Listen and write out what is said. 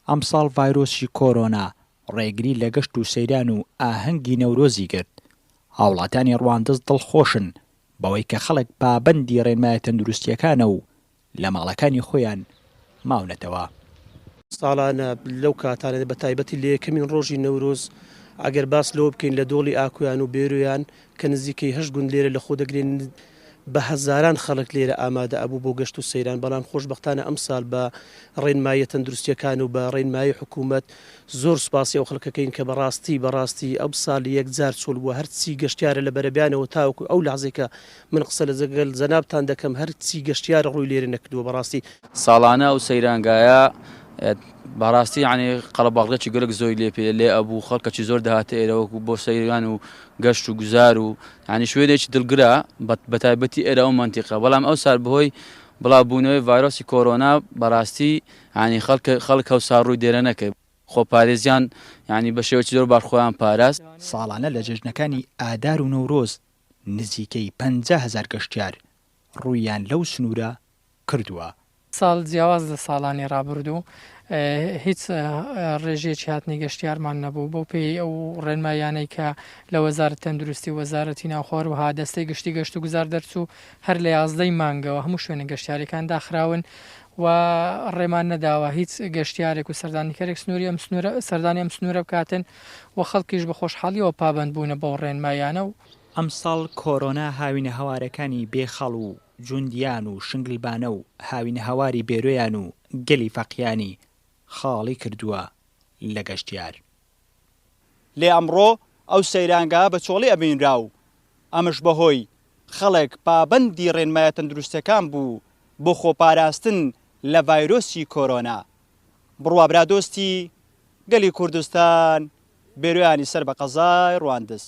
ئەمساڵ ڤایرۆسی کۆرۆنا ڕێگری لە گەشت و سەیران و ئاهەنگی نەورۆزی گرت، هاوڵاتیانی ڕواندز دڵخۆشن بەوەی کە خەڵک پابەندی ڕێنمایە تەندروستییەکانە و لە ماڵەکانی خۆیان ماونەتەوە. ساڵانە لەو کاتانە بە تایبەتی لە یەکەمین ڕۆژی نەورۆز ئەگەر باس لەوە بکەین لە دۆڵی ئاکۆیان و بێرویان کە نزیکەی هەشت گوند لێرە لە خۆ دەگرێن بە هەزاران خەڵک لێرە ئامادە ئەبوو بۆ گەشت و سەیران بەڵام خۆشبەختانە ئەمسال بە ڕێنماییە تەندروستیەکان و بە ڕێنمایی حکوومەت زۆر سوپاسی ئەو خەڵکەکەین کە بەڕاستی بەڕاستی ئەمسال یەکجار چۆل بووە هەرچی گەشتیارە لە بەرەبیانەوە تاوەکو ئەو لەحزەی کە من قسە لەگەل جەنابتان دەکەم هەر چی گەشتیارە ڕووی لێرە نەکردووە بەڕاستی. ساڵانە ئەو سەیرانگایە بەڕاستی یانی قەڵەباڵغێکی گەلەک زۆری لێ پێ لێ ئەبوو خەڵکەکی زۆر دەهاتە ئێرە وەکو بۆ سەیران و گەشت و گوزار و یانی شوێنێکی دڵگرە بەتایبەتی ئێرە ئەو مەنتیقە بەڵام ئەو سار بەهۆی بڵاوبوونەوەی ڤایرۆسی کۆرۆنا بەڕاستی یانی خەڵک خەڵک هەوسار ڕووی دێرە نەکرد خۆپارێزیان یانی بە شێوەیەکی زۆر باش خۆیان پاراست. ساڵانە لە جەژنەکانی ئادار و نەورۆز نزیکەی 50,000 گەشتیار ڕوویان لەو سنوورە کردووە. ساڵ جیاواز لە ساڵانی ڕابردوو هیچ ڕێژەیەکی هاتنی گەشتیارمان نەبوو، بەو پێیەی ئەو ڕێنماییانەی کە لە وەزارەتی تەندروستی و وەزارەتی ناوخۆ هەروەها دەستەی گشتی گەشتوگوزار دەرچوو هەر لە یازدەی مانگەوە هەموو شوێنە گەشتیاریەکان داخراون و ڕێمان نەداوە هیچ گەشتیارێک و سەردانیکەرێک سنووری ئەم سنوورە سەردانی ئەم سنوورە بکاتن و خەڵکیش بە خۆشحاڵیەوە پابەند بوونە بەو ڕێنماییانە و ئەمساڵ کۆرۆنا هاوینەهەوارەکانی بێخەڵ و جوندیان و شنگلبانە و هاوینەهەواری بێرۆیان و گەلی فەقیانی خاڵی کردووە لە گەشتیار. لێ ئەمڕۆ ئەو سەیرانگا بە چۆڵی ئەبینرا و ئەمش بەهۆی خەڵک پابەندی ڕێنمایە تەندروستیەکان بوو بۆ خۆپاراستن لە ڤایرۆسی کۆرۆنا. بڕوا برادۆستی گەلی کوردستان بێرۆیانی سەر بە قەزای ڕواندز.